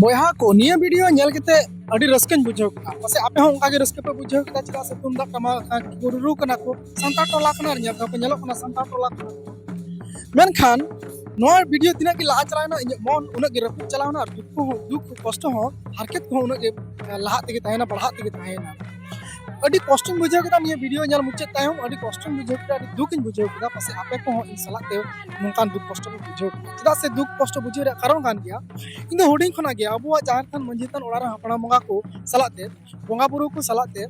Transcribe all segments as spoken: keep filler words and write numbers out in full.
ᱵᱚᱭᱦᱟ ᱠᱚ, ᱱᱤᱭᱟᱹ ᱵᱷᱤᱰᱤᱭᱳ ᱧᱮᱞ ᱠᱟᱛᱮ ᱟᱹᱰᱤ ᱨᱟᱹᱥᱠᱟᱹᱧ ᱵᱩᱡᱷᱟᱹᱣ ᱠᱮᱫᱟ᱾ ᱯᱟᱥᱮᱡ ᱟᱯᱮ ᱦᱚᱸ ᱚᱱᱠᱟ ᱜᱮ ᱨᱟᱹᱥᱠᱟᱹ ᱯᱮ ᱵᱩᱡᱷᱟᱹᱣ ᱠᱮᱫᱟ, ᱪᱮᱫᱟᱜ ᱥᱮ ᱛᱩᱢᱫᱟᱜ ᱴᱟᱢᱟᱠ ᱟᱠᱟᱱ ᱨᱩᱨᱩ ᱠᱟᱱᱟ ᱠᱚ, ᱥᱟᱱᱛᱟᱲ ᱴᱚᱞᱟ ᱠᱟᱱᱟ, ᱧᱮᱞ ᱛᱮᱦᱚᱸ ᱠᱚ ᱧᱮᱞᱚᱜ ᱠᱟᱱᱟ ᱥᱟᱱᱛᱟᱲ ᱴᱚᱞᱟ ᱠᱟᱱᱟ ᱠᱚ᱾ ᱢᱮᱱᱠᱷᱟᱱ ᱱᱚᱣᱟ ᱵᱷᱤᱰᱤᱭᱳ ᱛᱤᱱᱟᱹᱜ ᱜᱮ ᱞᱟᱦᱟ ᱪᱟᱞᱟᱣᱮᱱᱟ, ᱤᱧᱟᱹᱜ ᱢᱚᱱ ᱩᱱᱟᱹᱜ ᱜᱮ ᱨᱟᱹᱯᱩᱫ ᱪᱟᱞᱟᱣᱮᱱᱟ, ᱟᱨ ᱫᱩᱠ ᱠᱚᱦᱚᱸ, ᱫᱩᱠ ᱠᱚᱥᱴᱚ ᱦᱚᱸ, ᱦᱟᱨᱠᱮᱛ ᱠᱚᱦᱚᱸ ᱩᱱᱟᱹᱜ ᱜᱮ, ᱮ, ᱞᱟᱦᱟᱜ ᱛᱮᱜᱮ ᱛᱟᱦᱮᱸᱭᱮᱱᱟ, ᱵᱟᱲᱦᱟᱜ ᱛᱮᱜᱮ ᱛᱟᱦᱮᱸᱭᱮᱱᱟ᱾ ᱟᱹᱰᱤ ᱠᱚᱥᱴᱚᱧ ᱵᱩᱡᱷᱟᱹᱣ ᱠᱮᱫᱟ ᱱᱤᱭᱟᱹ ᱵᱷᱤᱰᱤᱭᱳ ᱧᱮᱞ ᱢᱩᱪᱟᱹᱫ ᱛᱟᱭᱚᱢ, ᱟᱹᱰᱤ ᱠᱚᱥᱴᱚᱧ ᱵᱩᱡᱷᱟᱹᱣ ᱠᱮᱫᱟ, ᱟᱹᱰᱤ ᱫᱩᱠᱤᱧ ᱵᱩᱡᱷᱟᱹᱣ ᱠᱮᱫᱟ᱾ ᱯᱟᱥᱮᱡ ᱟᱯᱮ ᱠᱚᱦᱚᱸ ᱤᱧ ᱥᱟᱞᱟᱜ ᱛᱮ ᱱᱚᱝᱠᱟᱱ ᱫᱩᱠ ᱠᱚᱥᱴᱚ ᱯᱮ ᱵᱩᱡᱷᱟᱹᱣ ᱠᱮᱫᱟ, ᱪᱮᱫᱟᱜ ᱥᱮ ᱫᱩᱠ ᱠᱚᱥᱴᱚ ᱵᱩᱡᱷᱟᱹᱣ ᱨᱮᱭᱟᱜ ᱠᱟᱨᱚᱱ ᱠᱟᱱ ᱜᱮᱭᱟ᱾ ᱤᱧ ᱫᱚ ᱦᱩᱰᱤᱧ ᱠᱷᱚᱱᱟᱜ ᱜᱮ ᱟᱵᱚᱣᱟᱜ ᱡᱟᱦᱮᱨ ᱛᱷᱟᱱ, ᱢᱟᱹᱡᱷᱤ ᱛᱷᱟᱱ, ᱚᱲᱟᱜ ᱨᱮᱱ ᱦᱟᱯᱲᱟᱢ ᱵᱚᱸᱜᱟ ᱠᱚ ᱥᱟᱞᱟᱜ ᱛᱮ, ᱵᱚᱸᱜᱟ ᱵᱩᱨᱩ ᱠᱚ ᱥᱟᱞᱟᱜ ᱛᱮ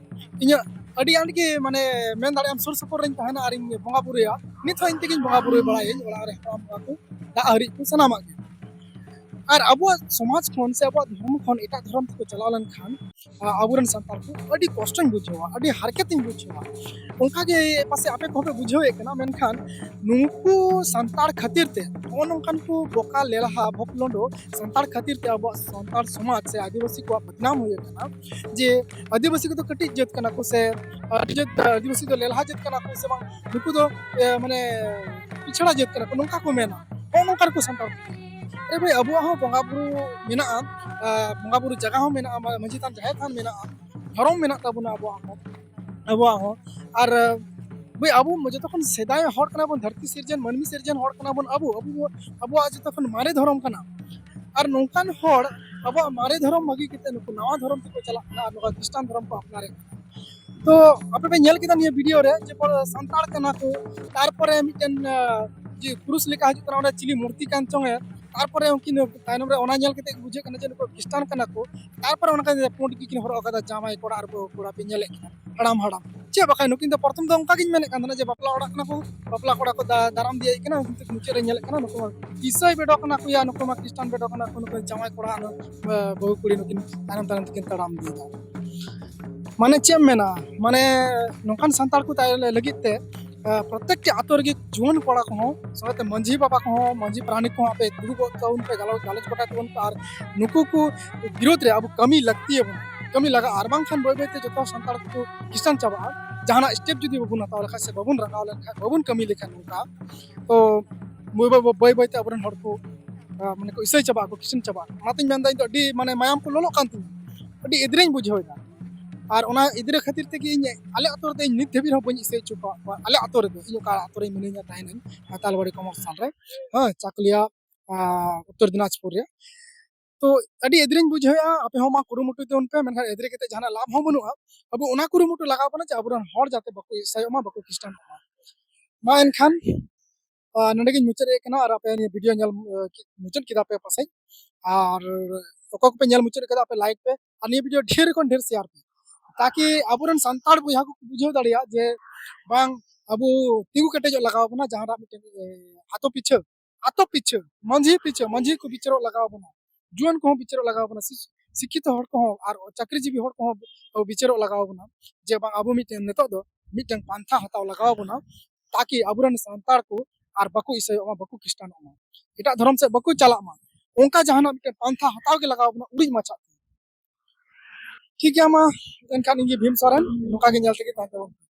ᱤᱧᱟᱹᱜ ᱟᱹᱰᱤ ᱟᱸᱴ ᱜᱮ, ᱢᱟᱱᱮ, ᱢᱮᱱ ᱫᱟᱲᱮᱭᱟᱜ ᱟᱢ ᱥᱩᱨ ᱥᱩᱯᱩᱨ ᱨᱤᱧ ᱛᱟᱦᱮᱱᱟ ᱟᱨᱤᱧ ᱵᱚᱸᱜᱟ ᱵᱩᱨᱩᱭᱟ᱾ ᱱᱤᱛ ᱦᱚᱸ ᱤᱧ ᱛᱮᱜᱤᱧ ᱵᱚᱸᱜᱟ ᱵᱩᱨᱩ ᱵᱟᱲᱟᱭᱟᱹᱧ, ᱚᱲᱟᱜ ᱨᱮ ᱦᱟᱯᱲᱟᱢ ᱵᱚᱸᱜᱟ ᱠᱚ, ᱫᱟᱜ ᱦᱟᱹᱨᱤᱡ ᱠᱚ, ᱥᱟᱱᱟᱢᱟᱜ ᱜᱮ᱾ ᱟᱨ ᱟᱵᱚᱣᱟᱜ ᱥᱚᱢᱟᱡᱽ ᱠᱷᱚᱱ ᱥᱮ ᱟᱵᱚᱣᱟᱜ ᱫᱷᱚᱨᱢᱚ ᱠᱷᱚᱱ ᱮᱴᱟᱜ ᱫᱷᱚᱨᱚᱢ ᱛᱮᱠᱚ ᱪᱟᱞᱟᱣ ᱞᱮᱱᱠᱷᱟᱱ, ᱟ, ᱟᱵᱚᱨᱮᱱ ᱥᱟᱱᱛᱟᱲ ᱠᱚ ᱟᱹᱰᱤ ᱠᱚᱥᱴᱚᱧ ᱵᱩᱡᱷᱟᱹᱣᱟ, ᱟᱹᱰᱤ ᱦᱟᱨᱠᱮᱛᱤᱧ ᱵᱩᱡᱷᱟᱹᱣᱟ᱾ ᱚᱱᱠᱟᱜᱮ ᱯᱟᱥᱮᱡ ᱟᱯᱮ ᱠᱚᱦᱚᱸ ᱯᱮ ᱵᱩᱡᱷᱟᱹᱣᱮᱫ ᱠᱟᱱᱟ, ᱢᱮᱱᱠᱷᱟᱱ ᱱᱩᱠᱩ ᱥᱟᱱᱛᱟᱲ ᱠᱷᱟᱹᱛᱤᱨ ᱛᱮ, ᱱᱚᱜᱼᱚ ᱱᱚᱝᱠᱟᱱ ᱠᱚ ᱵᱚᱠᱟ ᱞᱮᱞᱦᱟ ᱵᱷᱚᱠᱞᱚᱸᱰᱚ ᱥᱟᱱᱛᱟᱲ ᱠᱷᱟᱹᱛᱤᱨ ᱛᱮ ᱟᱵᱚᱣᱟᱜ ᱥᱟᱱᱛᱟᱲ ᱥᱚᱢᱟᱡᱽ ᱥᱮ ᱟᱹᱫᱤᱵᱟᱹᱥᱤ ᱠᱚᱣᱟᱜ ᱵᱚᱫᱱᱟᱢ ᱦᱩᱭ ᱟᱠᱟᱱᱟ᱾ ᱡᱮ ᱟᱹᱫᱤᱵᱟᱹᱥᱤ ᱠᱚᱫᱚ ᱠᱟᱹᱴᱤᱡ ᱡᱟᱹᱛ ᱠᱟᱱᱟ ᱠᱚ ᱥᱮ ᱟᱹᱰᱤ ᱡᱟᱹᱛ, ᱟᱹᱫᱤᱵᱟᱹᱥᱤ ᱫᱚ ᱞᱮᱞᱦᱟ ᱡᱟᱹᱛ ᱠᱟᱱᱟ ᱠᱚ ᱥᱮ ᱵᱟᱝ, ᱱᱩᱠᱩ ᱫᱚ, ᱮ, ᱢᱟᱱᱮ, ᱯᱤᱪᱷᱲᱟ ᱡᱟᱹᱛ ᱠᱟᱱᱟ ᱠᱚ, ᱱᱚᱝᱠᱟ ᱠᱚ ᱢᱮᱱᱟ᱾ ᱱᱚᱜᱼᱚ ᱱᱚᱝᱠᱟ ᱠᱚ ᱥᱟᱱᱛᱟᱲ ᱠᱚ᱾ ᱟᱨᱮ ᱵᱷᱟᱹᱭ, ᱟᱵᱚᱣᱟᱜ ᱦᱚᱸ ᱵᱚᱸᱜᱟ ᱵᱩᱨᱩ ᱢᱮᱱᱟᱜᱼᱟ, ᱟ, ᱵᱚᱸᱜᱟ ᱵᱩᱨᱩ ᱡᱟᱭᱜᱟ ᱦᱚᱸ ᱢᱮᱱᱟᱜᱼᱟ, ᱢᱟ-, ᱢᱟᱹᱡᱷᱤ ᱛᱷᱟᱱ, ᱡᱟᱦᱮᱨ ᱛᱷᱟᱱ ᱢᱮᱱᱟᱜᱼᱟ, ᱫᱷᱚᱨᱚᱢ ᱢᱮᱱᱟᱜ ᱛᱟᱵᱚᱱᱟ ᱟᱵᱚᱣᱟᱜ ᱦᱚᱸ, ᱟᱵᱚᱣᱟᱜ ᱦᱚᱸ᱾ ᱟᱨ, ᱟ, ᱵᱷᱟᱹᱭ, ᱟᱵᱚ ᱡᱚᱛᱚ ᱠᱷᱚᱱ ᱥᱮᱫᱟᱭ ᱦᱚᱲ ᱠᱟᱱᱟ ᱵᱚᱱ, ᱫᱷᱟᱹᱨᱛᱤ ᱥᱤᱨᱡᱚᱱ, ᱢᱟᱹᱱᱢᱤ ᱥᱤᱨᱡᱚᱱ ᱦᱚᱲ ᱠᱟᱱᱟ ᱵᱚᱱ ᱟᱵᱚ, ᱟᱵᱚ, ᱟᱵᱚᱣᱟᱜ ᱡᱚᱛᱚ ᱠᱷᱚᱱ ᱢᱟᱨᱮ ᱫᱷᱚᱨᱚᱢ ᱠᱟᱱᱟ᱾ ᱟᱨ ᱱᱚᱝᱠᱟᱱ ᱦᱚᱲ ᱟᱵᱚᱣᱟᱜ ᱢᱟᱨᱮ ᱫᱷᱚᱨᱚᱢ ᱵᱟᱹᱜᱤ ᱠᱟᱛᱮ ᱱᱩᱠᱩ ᱱᱟᱣᱟ ᱫᱷᱚᱨᱚᱢ ᱛᱮᱠᱚ ᱪᱟᱞᱟᱜ ᱠᱟᱱᱟ ᱟᱨ ᱱᱚᱣᱟ ᱠᱷᱨᱤᱥᱴᱟᱱ ᱫᱷᱚᱨᱚᱢ ᱠᱚ ᱟᱯᱱᱟᱨᱮᱫ ᱠᱟᱱᱟ᱾ ᱛᱚ ᱟᱯᱮ ᱯᱮ ᱧᱮᱞ ᱠᱮᱫᱟ ᱱᱤᱭᱟᱹ ᱵᱷᱤᱰᱤᱭᱳ ᱨᱮ ᱡᱮ ᱯᱚᱨ ᱥᱟᱱᱛᱟᱲ ᱠᱟᱱᱟ ᱠᱚ, ᱛᱟᱨᱯᱚᱨᱮ ᱢᱤᱫᱴᱮᱱ, ᱟ, ᱡᱮ ᱠᱨᱩᱥ ᱞᱮᱠᱟ ᱦᱤᱡᱩᱜ ᱠᱟᱱᱟ, ᱚᱸᱰᱮ ᱪᱤᱞᱤ ᱢᱩᱨᱛᱤ ᱠᱟᱱ ᱪᱚᱝ ᱮ, ᱛᱟᱨᱯᱚᱨᱮ ᱩᱱᱠᱤᱱ ᱛᱟᱭᱱᱚᱢ ᱨᱮ ᱚᱱᱟ ᱧᱮᱞ ᱠᱟᱛᱮ ᱜᱮ ᱵᱩᱡᱷᱟᱹᱜ ᱠᱟᱱᱟ ᱡᱮ ᱱᱩᱠᱩ ᱠᱷᱨᱤᱥᱴᱟᱱ ᱠᱟᱱᱟ ᱠᱚ᱾ ᱛᱟᱨᱯᱚᱨᱮ ᱚᱱᱠᱟ ᱯᱩᱸᱰ ᱜᱮᱠᱤᱱ ᱦᱚᱨᱚᱜ ᱟᱠᱟᱫᱟ ᱡᱟᱢᱟᱭ ᱠᱚᱲᱟ ᱟᱨ ᱵᱟᱹᱦᱩ ᱠᱚᱲᱟ ᱯᱮ ᱧᱮᱞᱮᱫ ᱠᱤᱱᱟ, ᱦᱟᱲᱟᱢ ᱦᱟᱲᱟᱢ᱾ ᱪᱮᱫ ᱵᱟᱠᱷᱟᱱ ᱱᱩᱠᱤᱱ ᱫᱚ ᱯᱨᱚᱛᱷᱚᱢ ᱫᱚ ᱚᱱᱠᱟ ᱜᱤᱧ ᱢᱮᱱᱮᱫ ᱠᱟᱱ ᱛᱟᱦᱮᱱᱟ ᱡᱮ ᱵᱟᱯᱞᱟ ᱚᱲᱟᱜ ᱠᱟᱱᱟ ᱠᱚ, ᱵᱟᱯᱞᱟ ᱠᱚᱲᱟ ᱠᱚ ᱫᱟ-, ᱫᱟᱨᱟᱢ ᱫᱤᱭᱮ ᱠᱟᱱᱟ, ᱠᱤᱱᱛᱩ ᱢᱩᱪᱟᱹᱫ ᱨᱮ ᱧᱮᱞᱮᱫ ᱠᱟᱱᱟ ᱱᱩᱠᱩ ᱢᱟ ᱤᱥᱟᱹᱭ ᱵᱮᱰᱚ ᱠᱟᱱᱟ ᱠᱚ ᱭᱟ, ᱱᱩᱠᱩ ᱢᱟ ᱠᱷᱨᱤᱥᱴᱟᱱ ᱵᱮᱰᱚ ᱠᱟᱱᱟ ᱠᱚ, ᱱᱩᱠᱩ ᱡᱟᱶᱟᱭ ᱠᱚᱲᱟ ᱟᱨ, ᱟ, ᱵᱟᱹᱦᱩ ᱠᱩᱲᱤ ᱱᱩᱠᱤᱱ ᱛᱟᱭᱱᱚᱢ ᱛᱟᱭᱱᱚᱢ ᱛᱮᱠᱤᱱ ᱛᱟᱲᱟᱢ ᱤᱫᱤᱭᱮᱫᱟ᱾ ᱢᱟᱱᱮ ᱪᱮᱫ ᱮᱢ ᱢᱮᱱᱟ, ᱢᱟᱱᱮ ᱱᱚᱝᱠᱟᱱ ᱥᱟᱱᱛᱟᱲ ᱠᱚ ᱛᱟᱭ-, ᱞᱟᱹᱜᱤᱫ ᱛᱮ, ᱟ, ᱯᱨᱚᱛᱮᱠᱴᱤ ᱟᱛᱳ ᱨᱮᱜᱮ ᱡᱩᱣᱟᱹᱱ ᱠᱚᱲᱟ ᱠᱚᱦᱚᱸ, ᱥᱟᱶᱛᱮ ᱢᱟᱹᱡᱷᱤ ᱵᱟᱵᱟ ᱠᱚᱦᱚᱸ, ᱢᱟᱹᱡᱷᱤ ᱯᱟᱨᱟᱱᱤᱠ ᱠᱚᱦᱚᱸ ᱟᱯᱮ ᱫᱩᱲᱩᱵᱚᱜ ᱛᱟᱵᱚᱱ ᱯᱮ, ᱜᱟᱞᱚᱪ, ᱜᱟᱞᱚᱪ ᱜᱚᱴᱟᱭ ᱛᱟᱵᱚᱱ ᱯᱮ ᱟᱨ ᱱᱩᱠᱩ ᱠᱚ ᱵᱤᱨᱳᱫᱷ ᱨᱮ ᱟᱵᱚ ᱠᱟᱹᱢᱤ ᱞᱟᱹᱠᱛᱤ ᱟᱵᱚᱱᱟ, ᱠᱟᱹᱢᱤ ᱞᱟᱜᱟᱜᱼᱟ᱾ ᱟᱨ ᱵᱟᱝᱠᱷᱟᱱ ᱵᱟᱹᱭ ᱵᱟᱹᱭᱛᱮ ᱡᱚᱛᱚ ᱥᱟᱱᱛᱟᱲ ᱠᱚ ᱠᱷᱨᱤᱥᱴᱟᱱ ᱪᱟᱵᱟᱜᱼᱟ᱾ ᱡᱟᱦᱟᱱᱟᱜ ᱥᱴᱮᱯ ᱡᱩᱫᱤ ᱵᱟᱵᱚᱱ ᱦᱟᱛᱟᱣ ᱞᱮᱠᱷᱟᱱ ᱥᱮ ᱵᱟᱵᱚᱱ ᱨᱟᱠᱟᱵ ᱞᱮᱱᱠᱷᱟᱱ, ᱵᱟᱵᱚᱱ ᱠᱟᱹᱢᱤ ᱞᱮᱠᱷᱟᱱ ᱱᱚᱝᱠᱟ, ᱛᱚ ᱵᱟᱹᱭ ᱵᱟᱹᱭ, ᱵᱟᱹᱭ ᱵᱟᱹᱭᱛᱮ ᱟᱵᱚᱨᱮᱱ ᱦᱚᱲ ᱠᱚ ᱟᱸ, ᱢᱟᱱᱮ ᱠᱚ ᱤᱥᱟᱹᱭ ᱪᱟᱵᱟᱜ ᱟᱠᱚ, ᱠᱷᱨᱤᱥᱴᱟᱱ ᱪᱟᱵᱟᱜ ᱟᱠᱚ᱾ ᱚᱱᱟᱛᱤᱧ ᱢᱮᱱᱫᱟ, ᱤᱧ ᱫᱚ ᱟᱹᱰᱤ ᱢᱟᱱᱮ ᱢᱟᱭᱟᱢ ᱠᱚ ᱞᱚᱞᱚᱜ ᱠᱟᱱ ᱛᱤᱧᱟ, ᱟᱹᱰᱤ ᱮᱫᱽᱨᱮᱧ ᱵᱩᱡᱷᱟᱹᱣ ᱮᱫᱟ᱾ ᱟᱨ ᱚᱱᱟ ᱮᱫᱽᱨᱮ ᱠᱷᱟᱹᱛᱤᱨ ᱛᱮᱜᱮ ᱤᱧ ᱟᱞᱮ ᱟᱛᱳ ᱨᱮᱫᱚ ᱤᱧ ᱱᱤᱛ ᱫᱷᱟᱹᱵᱤᱡ ᱨᱮᱦᱚᱸ ᱵᱟᱹᱧ ᱤᱥᱟᱹᱭ ᱦᱚᱪᱚ ᱠᱟᱜ ᱠᱚᱣᱟ ᱟᱞᱮ ᱟᱛᱳ ᱨᱮᱫᱚ, ᱤᱧ ᱚᱠᱟ ᱟᱛᱳ ᱨᱮ ᱢᱤᱱᱟᱹᱧᱟ, ᱛᱟᱦᱮᱱᱟᱹᱧ ᱛᱟᱞᱵᱟᱲᱤ ᱠᱚᱢᱚᱨᱥᱟᱞ ᱨᱮ, ᱦᱮᱸ, ᱪᱟᱠᱩᱞᱤᱭᱟ, ᱟᱸ, ᱩᱛᱛᱚᱨ ᱫᱤᱱᱟᱡᱽᱯᱩᱨ ᱨᱮ᱾ ᱛᱚ ᱟᱹᱰᱤ ᱮᱫᱽᱨᱮᱧ ᱵᱩᱡᱷᱟᱹᱣᱮᱫᱼᱟ, ᱟᱯᱮ ᱦᱚᱸ ᱢᱟ ᱠᱩᱨᱩᱢᱩᱴᱩᱭ ᱛᱟᱵᱚᱱ ᱯᱮ, ᱢᱮᱱᱠᱷᱟᱱ ᱮᱫᱽᱨᱮ ᱠᱟᱛᱮ ᱡᱟᱦᱟᱱᱟᱜ ᱞᱟᱵᱷ ᱦᱚᱸ ᱵᱟᱹᱱᱩᱜᱼᱟ᱾ ᱟᱵᱚ ᱚᱱᱟ ᱠᱩᱨᱩᱢᱩᱴᱩ ᱞᱟᱜᱟᱣ ᱵᱚᱱᱟ ᱡᱮ ᱟᱵᱚᱨᱮᱱ ᱦᱚᱲ ᱡᱟᱛᱮ ᱵᱟᱠᱚ ᱤᱥᱟᱭᱚᱜ ᱢᱟ, ᱵᱟᱠᱚ ᱠᱷᱨᱤᱥᱴᱟᱱᱚᱜ ᱢᱟ᱾ ᱢᱟ ᱮᱱᱠᱷᱟᱱ, ᱟᱸ, ᱱᱚᱰᱮ ᱜᱤᱧ ᱢᱩᱪᱟᱹᱫ ᱮᱫ ᱠᱟᱱᱟ ᱟᱨ ᱟᱯᱮ ᱱᱤᱭᱟᱹ ᱵᱷᱤᱰᱤᱭᱳ ᱧᱮᱞ, ᱟᱸ, ᱢᱩᱪᱟᱹᱫ ᱠᱮᱫᱟ ᱯᱮ ᱯᱟᱥᱮᱡ᱾ ᱟᱨ ᱚᱠᱚᱭ ᱠᱚᱯᱮ ᱧᱮᱞ ᱢᱩᱪᱟᱹᱫ ᱠᱟᱫᱟ, ᱟᱯᱮ ᱞᱟᱭᱤᱠ ᱯᱮ ᱟᱨ ᱱᱤᱭᱟᱹ ᱵᱷᱤᱰᱤᱭᱳ ᱰᱷᱮᱨ ᱠᱷᱚᱱ ᱰᱷᱮᱨ ᱥᱮᱭᱟᱨ ᱯᱮ, ᱛᱟᱠᱤ ᱟᱵᱚᱨᱮᱱ ᱥᱟᱱᱛᱟᱲ ᱵᱚᱭᱦᱟ ᱠᱚᱠᱚ ᱵᱩᱡᱷᱟᱹᱣ ᱫᱟᱲᱮᱭᱟᱜ ᱡᱮ ᱵᱟᱝ, ᱟᱵᱚ ᱛᱤᱸᱜᱩ ᱠᱮᱴᱮᱡᱚᱜ ᱞᱟᱜᱟᱣ ᱵᱚᱱᱟ, ᱡᱟᱦᱟᱸᱴᱟᱜ ᱢᱤᱫᱴᱮᱱ, ᱮ, ᱟᱛᱳ ᱯᱤᱪᱷᱟᱹ, ᱟᱛᱳ ᱯᱤᱪᱷᱟᱹ, ᱢᱟᱹᱡᱷᱤ ᱯᱤᱪᱷᱟᱹ, ᱢᱟᱹᱡᱷᱤ ᱠᱚ ᱵᱤᱪᱟᱹᱨᱚᱜ ᱞᱟᱜᱟᱣ ᱵᱚᱱᱟ, ᱡᱩᱣᱟᱹᱱ ᱠᱚᱦᱚᱸ ᱵᱤᱪᱟᱹᱨᱚᱜ ᱞᱟᱜᱟᱣ ᱵᱚᱱᱟ, ᱥᱤ-, ᱥᱤᱠᱠᱷᱤᱛᱚ ᱦᱚᱲ ᱠᱚᱦᱚᱸ ᱟᱨ ᱪᱟᱹᱠᱨᱤᱡᱤᱵᱤ ᱦᱚᱲ ᱠᱚᱦᱚᱸ ᱵᱤᱪᱟᱹᱨᱚᱜ ᱞᱟᱜᱟᱣ ᱵᱚᱱᱟ ᱡᱮ ᱵᱟᱝ, ᱟᱵᱚ ᱢᱤᱫᱴᱮᱱ ᱱᱤᱛᱚᱜ ᱫᱚ ᱢᱤᱫᱴᱮᱱ ᱯᱟᱱᱛᱷᱟ ᱦᱟᱛᱟᱣ ᱞᱟᱜᱟᱣ ᱵᱚᱱᱟ, ᱛᱟᱠᱤ ᱟᱵᱚᱨᱮᱱ ᱥᱟᱱᱛᱟᱲ ᱠᱚ ᱟᱨ ᱵᱟᱠᱚ ᱤᱥᱟᱹᱭᱚᱜ ᱢᱟ, ᱵᱟᱠᱚ ᱠᱷᱨᱤᱥᱴᱟᱱᱚᱜ ᱢᱟ, ᱮᱴᱟᱜ ᱫᱷᱚᱨᱚᱢ ᱥᱮᱫ ᱵᱟᱠᱚ ᱪᱟᱞᱟᱜ ᱢᱟ᱾ ᱚᱱᱠᱟ ᱡᱟᱦᱟᱱᱟᱜ ᱢᱤᱫᱴᱮᱱ ᱯᱟᱱᱛᱷᱟ ᱦᱟᱛᱟᱣ ᱜᱮ ᱞᱟᱜᱟᱣ ᱵᱚᱱᱟ ᱩᱲᱤᱡ ᱢᱟᱪᱷᱟ ᱛᱮ᱾ ᱴᱷᱤᱠ ᱜᱮᱭᱟ, ᱢᱟ ᱮᱱᱠᱷᱟᱱ ᱤᱧ ᱜᱮ ᱵᱷᱤᱢ ᱥᱚᱨᱮᱱ, ᱱᱚᱝᱠᱟ ᱜᱮ ᱧᱮᱞ ᱛᱮᱜᱮ ᱛᱟᱦᱮᱱ ᱛᱟᱵᱚᱱ ᱯᱮ᱾